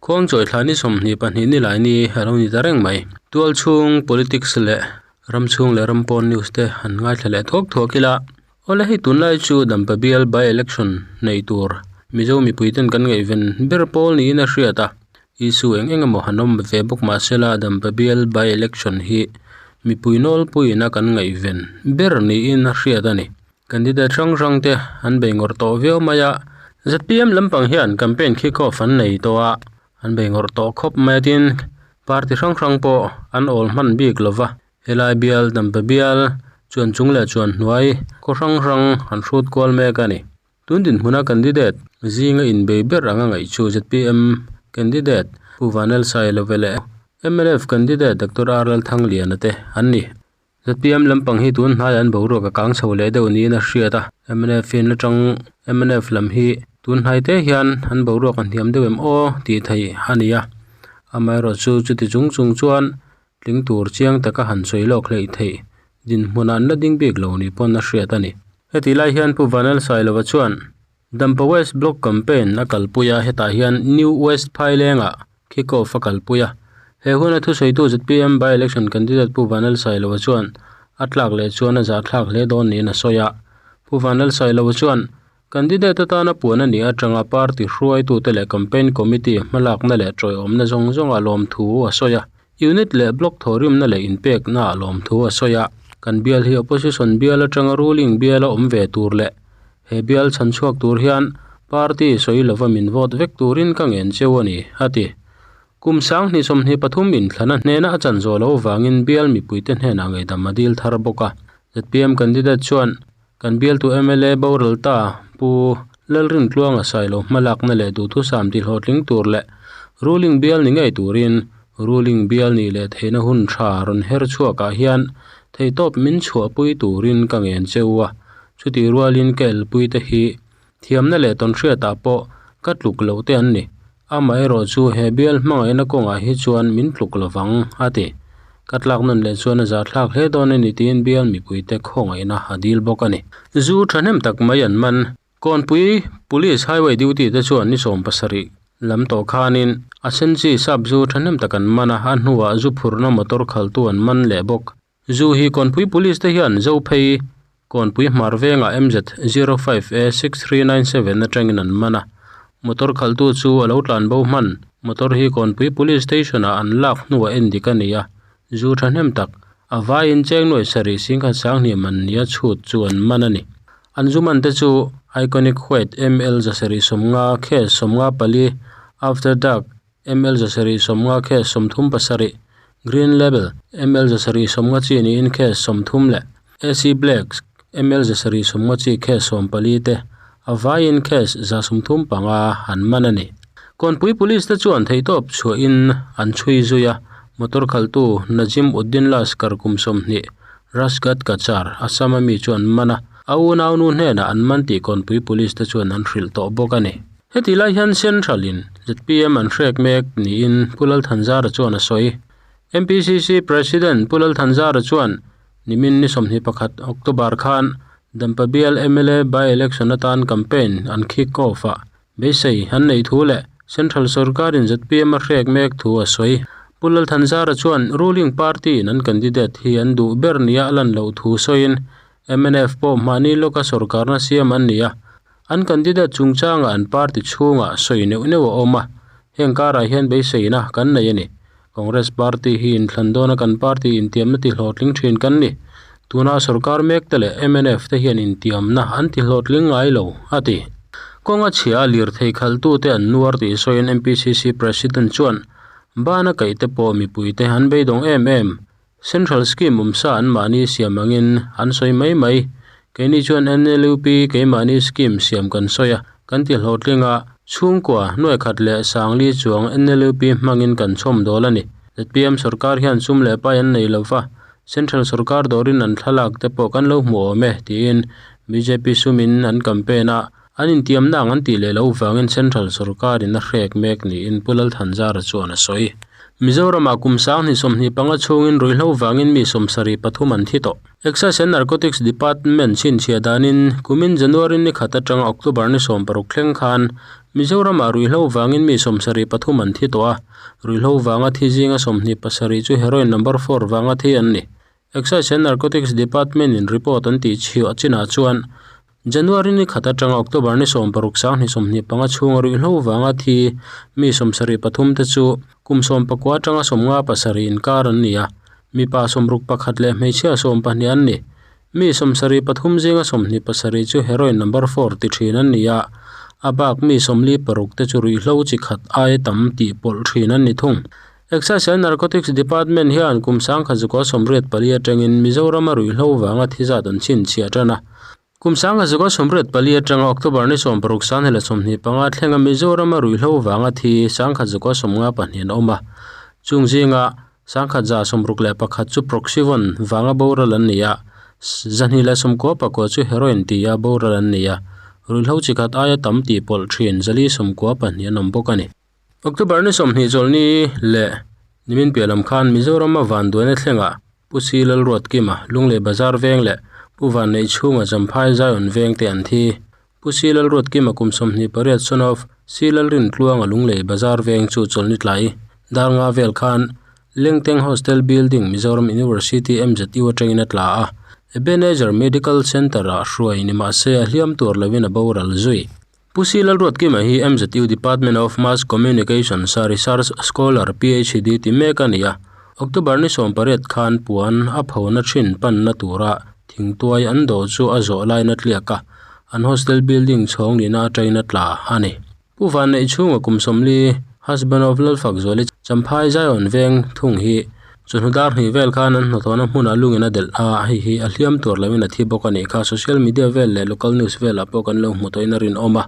Khuangchawi thla ni 22 ni lai ni a lo ni ta reng mai. Tual chhung politics leh ram chhung leh ram pawn news te han ngaithla leh thuak thuak ila. Awle hei tunlai chu Dampa bial by election nei tur Mizo mipui ten kan ngaihven ber pawl niin a hriat a. Issue eng eng emaw han awm ve bawk mahsela Dampa bial by election hi mipui nawlpuiin a kan ngaihven ber niin a hriat a ni. Candidate hrang hrang te an bei ngawrh tawh viau mai a, zpm lampang hian campaign kick off an nei tawh a, an bei ngawrh tawh khawp mai a tin party hrang hrang pawh an awl hman bik lo va, helai bial Dampa bial chuan chung leh chuan hnuai khaw hrang hrang an hrut kual mek a ni. Tun dinhmuna candidate zinga inbei ber anga ngaih chu zpm candidate Pu Vanel Sailove leh mnf candidate Doctor R Lalthangliana te an ni. Zpm lampang hi tun hnaiah an boruak a kang chho leh deuh niin a hriat a, mnf in atang mnf lam hi tun hnai te hian an boruak a hniam deuh em aw tih theih a ni a, amaherawh chu chuti chung chung chuan tling tur chiang taka han sawi lawk hleih theih dinhmun an la ding bik lo ni pawn a hriat a ni. Heti lai hian Pu Vanel Sailova chuan Dampa West Block Campaign a kalpui a, hetah hian New West Phailengah kick off a kalpui a. He huna thusawitu zpm by-election candidate Pu Vanel Sailova chuan a tlak leh chuan a zahthlak hle dawn niin a sawi a. Pu Vanel Sailova chuan candidate atana puan a nih atanga party hruaitute leh campaign committee hmalakna leh tawiawmna zawng zawnga lawmthu a sawi a. Unit leh block thawhrimna leh inpekna ah lawmthu a sawi a. Kan bial hi opposition bial atanga ruling biala awm ve tur leh he bial chhan chhuak tur hian party sawi lova min vote vek turin ka ngen cheu a ni, a ti. Kum 2023 inthlana hnena a chan zawh loh vangin bial mipuite hnenah ngaihdam a dil thar bawk a. Zpm candidate chuan kan bialtu mla boral ta Pu Lalrintluanga Sailo hmalakna leh duhthusam tihlawhtling tur leh ruling bial ni ngei turin ruling bial nih leh theihna hun tha rawn her chhuakah hian theihtawp min chhuahpui turin ka ngen cheu a. Chutih rualin ka elpuite hi thiamna leh tawnhriatah pawh ka tluk loh te an ni. Amaherawh chu he bial hmangaihna kawngah hi chuan min tluk lovang, a ti. Ka tlak nawn leh chuan a zahthlak hle dawn a ni tiin bial mipuite khawngaihna a dil bawk a ni. Zu thahnem tak mai an man. Kawnpui Police Highway Duty te chuan ni 70 lam tawh khanin a senchi sap zu thahnem tak an man a, a hnuah zu phurhna motor khaltu an man leh bawk. Zu hi Kawnpui Police te hian Zophei Kawnpui hmar vengah MZ 05 A 6397 atangin an man a, motor khalhtu chu a lo tlan bo hman. Motor hi Kawnpui Police Station ah an lak hnuah endik a ni a, zu thahnem tak, a vaiin cheng nuai sarih singkhat sanghnih man nia chhut chu an man a ni. An zu man te chu Iconic White ML 750 Case 54, After Dark ml 750 case 37, Green Label ml 750 chi niin case 30 leh AC Black ml 750 chi case 14 te a vaiin case 135 an man a ni. Kawnpui Police te chuan theihtawp chhuahin an chhui zui a, motor khalhtu Najim Uddin Laskar kum 20, Rajghat Cachar, Assam a mi chu an man a, a unaunu hnenah an man tih Kawnpui Police te chuan an hrilh tawh bawk a ni. Heti lai hian Central in zpm an hrek mek niin Pu Lalthanzara chuan a sawi. MPCC President Pu Lalthanzara chuan nimin ni 21 October khan Dampa bial mla by-election atan campaign an kick off a, beisei an neih thu leh Central sorkarin zpm a hrek mek thu a sawi. Pu Lalthanzara chuan ruling party in an candidate hi an duh ber nia a lan loh thu sawiin mnf pawh mahni lawka sorkarna siam an ni a, An candidate chungchangah an party chhungah sawi neuh neuh a awm a, heng karah hian beiseina kan nei a ni. Congress party hi inthlan dawna kan party intiamna tihlawhtling thin kan ni. Tuna sorkar mek te leh mnf te hian intiamna an tihlawhtling ngai lo, a ti. Kawnga chhia a lirthei khalhtute an nuar tih sawiin MPCC President chuan, Bana kaih te pawh mipuite an beidawng em em. Central scheme awmsa an mahni siam angin an sawi mai mai. Keini chuan NLUP keimahni scheme siam kan sawi a, kan ti hlawhtling a, chhungkua nuai khat leh sangli chuang NLUP hmangin kan chhawm dawl a ni. Zpm sorkar hian sum leh pai an nei lova, Central sorkar dawrin an thlalak te pawh kan lo hmu awm e, tiin bjp sumin an campaign a, an intiamna ang an tih leh loh vangin Central sorkarin a hrek mek niin Pu Lalthanzara chuan a sawi. Mizoramah kum 2025 chhungin ruihhlo vangin mi 73 an thi tawh. Excise and Narcotics Department chhinchhiah danin kumin January ni khat atanga October ni 16 thleng khan Mizoramah ruihhlo vangin mi 73 an thi tawh a, ruihhlo vanga thi zinga 27 chu heroin number four vanga thi an ni. Excise and Narcotics Department in report an tih chhiah chinah chuan January ni khat atanga October ni 16 2025 chhunga ruihhlo vanga thi mi 73 te chu kum 19 atanga 57 inkar an ni a, mipa 61 leh hmeichhia 12 an ni. Mi 73 zinga 27 chu heroin number four ti thin an ni a, a bak mi 46 te chu ruihhlo chi khat aia tam tih pawlh thin an ni thung. Excise and Narcotics Department hian kum 1984 atangin Mizorama ruihhlo vanga thi zat an chhinchhiah tan a. Kum 1984 atanga October ni 16 2025 thlenga Mizorama ruihhlo vanga thi 1192 an awm a. Chung zinga 1161 chu Proxyvon vanga boral an ni a, 299 chu heroin tia boral an ni a. Ruihhlo chi khat aia tam tih pawlh thin 492 an awm bawk a ni. October ni 20 chawlhni leh nimin piah lam khan Mizorama vanduaina thlengah Pu Si Lalruatkima, Lunglei Bazar veng leh Pu Vanneih chhunga Champhai Zion veng te an thi. Pu Si Lalruatkima kum 28 son of Si Lalrintluanga Lunglei Bazar veng chu chawlhni tlai dar nga vel khan Lengteng Hostel Building Mizoram University MZU atangin a tla a, Ebenezer Medical Centre-ah hruai ni mahse a hliam tur lovin a boral zui. Pu Si Lalruatkima hi MZU Department of Mass Communications a Research Scholar PhD ti mek a ni a, October ni 18 khan puan a phona thin panna tura thingtuai an dawh chu a zawh lain a tliak a, an hostel building chhawng nihna atangin a tla a ni. Pu Vanneih chhunga kum 40 husband of Lalfakzuali Champhai Zion veng thung hi Chawhnu dar hnih vel khan an hnathawhna hmunah lungin a delh a, hei hi a hliam tur loin a thi bawk a nih kha. Social media vel leh local news velah pawh kan lo hmu tawhin a rinawm a,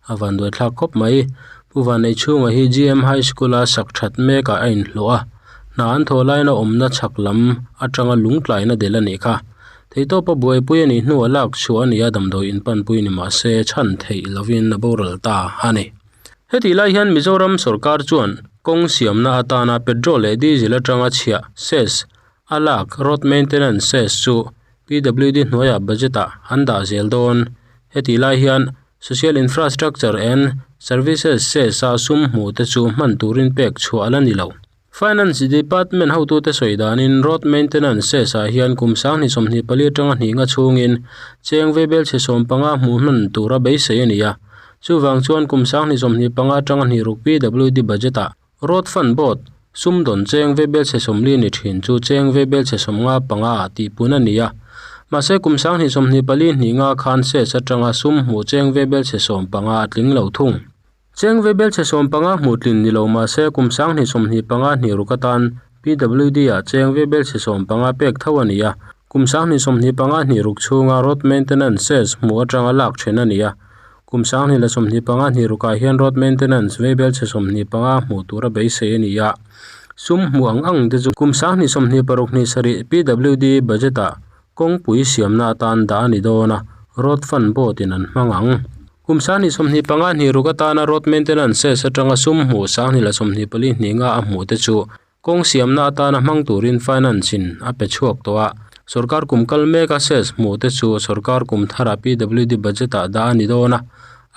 a vanduai thlak khawp mai. Pu Vanneih chhunga hi GM High School a sak that mekah a inhlawh a, hna an thawh laina awmna chhak lam atanga lungtlaina delh a nih kha. Theihtawpa buaipui a nih hnuah lak chhuah a ni a, damdawi inpanpui ni mah se chhan theih lovin a boral ta a ni. Hetih lai hian Mizoram sorkar chuan kawng siamna atana petrol leh diesel atanga chhiah cess a lak road maintenance cess chu PWD hnuaiah budget ah an dah zel dawn. Hetih lai hian Social Infrastructure and Services cess a sum hmuh te chu hman turin pek chhuah a la ni lo. Finance Department hotute sawi danin road maintenance cess ah hian kum 2024 atanga hnih nga chhungin cheng veibel chhe 15 hmuh hman tura beisei a ni a. Chuvang chuan kum 2025 atanga hnih ruk PWD budget ah road fund board sumdawn cheng veibel chhe 40 ni thin chu cheng veibel chhe 55 ah tihpun a ni a. Mahse kum 2024 hnih nga khan cess atanga sum hmuh cheng veibel chhe 15 a tling lo thung. Cheng veibel chhe 15 hmuh tlin ni lo mahse kum 2025 hnih ruk atan PWD ah cheng veibel chhe 15 pek tho a ni a, kum 2025 hnih ruk chhunga road maintenance cess hmuh atanga lak then a ni a, kum 2025 hnih rukah hian road maintenance veibel chhe 25 hmuh tura beisei a ni a, sum hmuh ang ang te chu kum 2026 hnih sarih PWD budget ah kawngpui siamna atan dah a ni dawn a, road fund board in an hmang ang. Kum 2025 hnih ruk atana road maintenance cess atanga sum hmuh 2024 hnih nga a hmuh te chu kawng siamna atana hmang turin finance in a pe chhuak tawh a. Sorkar kum kal meka cess hmuh te chu sorkar kum thara PWD budget ah dah a ni dawn a,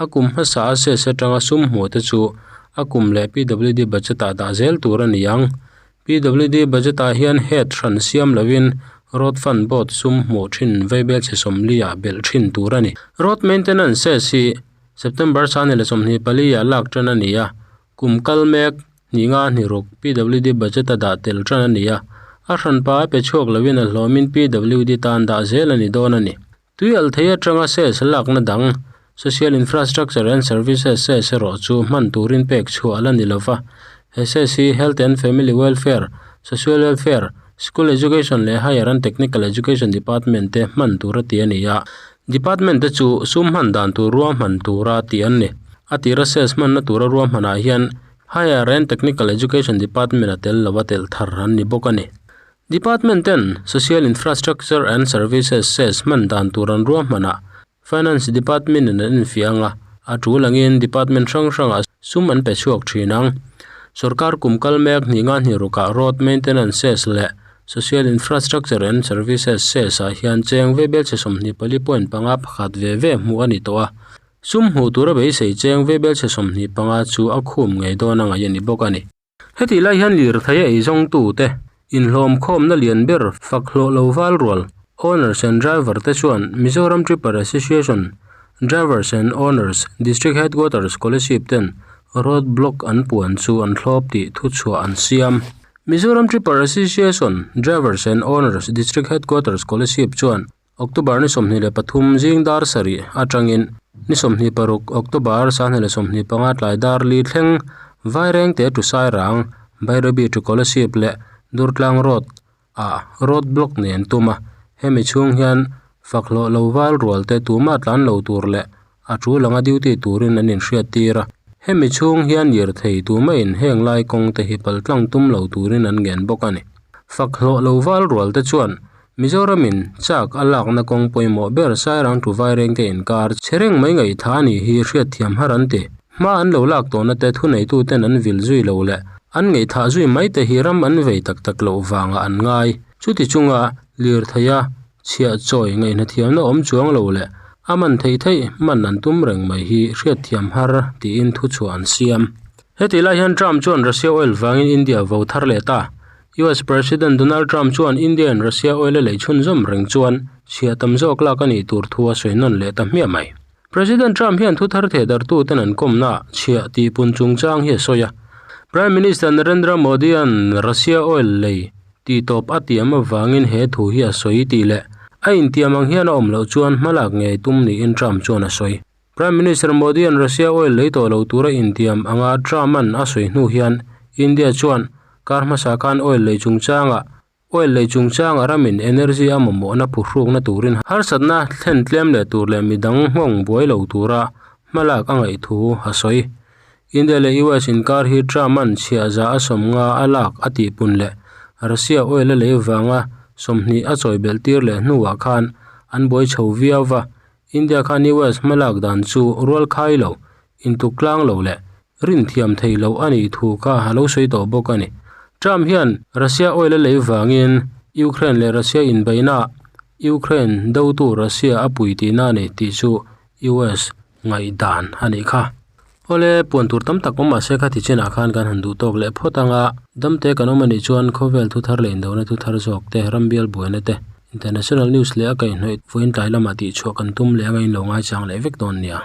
a kum hmasa a cess atanga sum hmuh te chu a kum leh PWD budget ah dah zel tur a ni ang. PWD budget ah hian head hran siam lovin Road Fund Board sum hmuh thin veibel chhe 40 ah belh thin tur a ni. Road Maintenance cess hi September 24 ah lak tan a ni a, kum kal mek hnih nga hnih ruk PWD budget a dah tel tan a ni a, a hran pa a pe chhuak lovin a hlawmin PWD tan dah zel a ni dawn a ni. Tui alh thei atanga cess lakna dang Social Infrastructure and Services cess erawh chu hman turin pek chhuah a la ni lova. He cess hi Health and Family Welfare, Social Welfare, School Education leh Higher and Technical Education Department te hman tura ti a ni a. Department te chu sum hman dan tur ruahman tura ti an ni. A tira cess hmanna tura ruahmanah hian Higher and Technical Education Department a tel lova telh thar an ni bawk a ni. Department ten Social Infrastructure and Services cess hman dan tur an ruahmanah Finance Department in an enfiah anga, a tul angin department hrang hrangah sum an pe chhuak thin ang. Sorkar kum kal mek hnih nga hnih rukah Road Maintenance cess leh Social Infrastructure and Services cess ah hian cheng veibel chhe 24.5 pakhat ve ve hmuh a ni tawh a. Sum hmuh tura beisei cheng vaibelchhe 25 chu a khum ngei dawn a ngaih a ni bawk a ni. Hetih lai hian lirthei a eizawngtute inhlawm khawmna lian ber fak hlawh lo val rual Owners and Driver te chuan Mizoram Tripper Association Drivers and Owners District Headquarters Kolasib ten road block an puan chu an thlawp tih thuchhuah an siam. Mizoram Tripper Association Drivers and Owners District Headquarters Kolasib chuan October ni 23 zing dar sarih atangin ni 26 October 2025 tlai dar li thleng Vairengte to Sairang, Bairabi to Kolasib leh Durtlang Road ah road block nen tum a, hemi chhung hian fak hlawh lo val rual te tumah tlan lo tur leh a tul anga duty turin an inhriat tir a, hemi chhung hian lirthei tumah in heng lai kawng te hi paltlang tum lo turin an ngen bawk a ni. Fak hlawh lo val rual te chuan Mizoramin chak a lakna kawng pawimawh ber Sairang to Vairengte inkar chhe reng mai ngaihthah a nih hi hriatthiam har an ti. Hma an lo lak tawhna te thuneituten an vil zui lo leh an ngaihthah zui mai te hi ram an vei tak tak loh vangah an ngai. Chuti chunga lirtheia chhiah chawi ngaihnathiamna awm chuang lo leh a man theih theih man an tum reng mai hi hriatthiam har tiin thuchhuah an siam. Heti lai hian Trump chuan Russia oil vangin India vo thar leh ta. US President Donald Trump chuan India in Russia oil a lei chhunzawm reng chuan chhiah tam zawk lak a nih tur thu a sawi nawn leh ta hmiah mai. President Trump hian thu thar theh dartu ten an kawmna chhiah tihpun chungchang hi a sawi a. Prime Minister Narendra Modi-a'n Russia oil lei tihtawp a tiam avangin he thu hi a sawi tih leh a intiam ang hian a awm loh chuan hmalak ngei tum niin Trump chuan a sawi. Prime Minister Modi-a'n Russia oil lei tawh lo tura intiam anga Trump-a'n a sawi hnu hian India chuan kar hmasa khan oil lei chungchangah oil lei chungchangah ramin energy a mamawhna phuhrukna turin harsatna thlen tlem leh tur leh midang nghawng buai lo tura hmalak a ngaih thu a sawi. India leh US inkar hi Trump-a'n chhiah za a 50 a lak a tihpun leh Russia oil a lei vanga 20 a chawi belh tir leh hnuah khan an buai chho viau va. India khan US hmalak dan chu rual khai lo, intuk tlang lo leh rin thiam thei lo a nih thu kha a lo sawi tawh bawk a ni. Trump hian Russia oil a lei vangin Ukraine leh Russia inbeihna Ukraine dotu Russia a pui tihna a ni tih chu US ngaihdan a nih kha. Awle, puan tur tam tak awm mahse kha ti chinah khan kan han duh tawk leh phawt ang a, damte kan awm a nih chuan khawvel thu thar leh indona thu thar zawk te, rambial buaina te, international news leh a kaihhnawih vawiin tlai lamah tihchhuah kan tum leh anga in lo ngaichang leh vek dawn nia.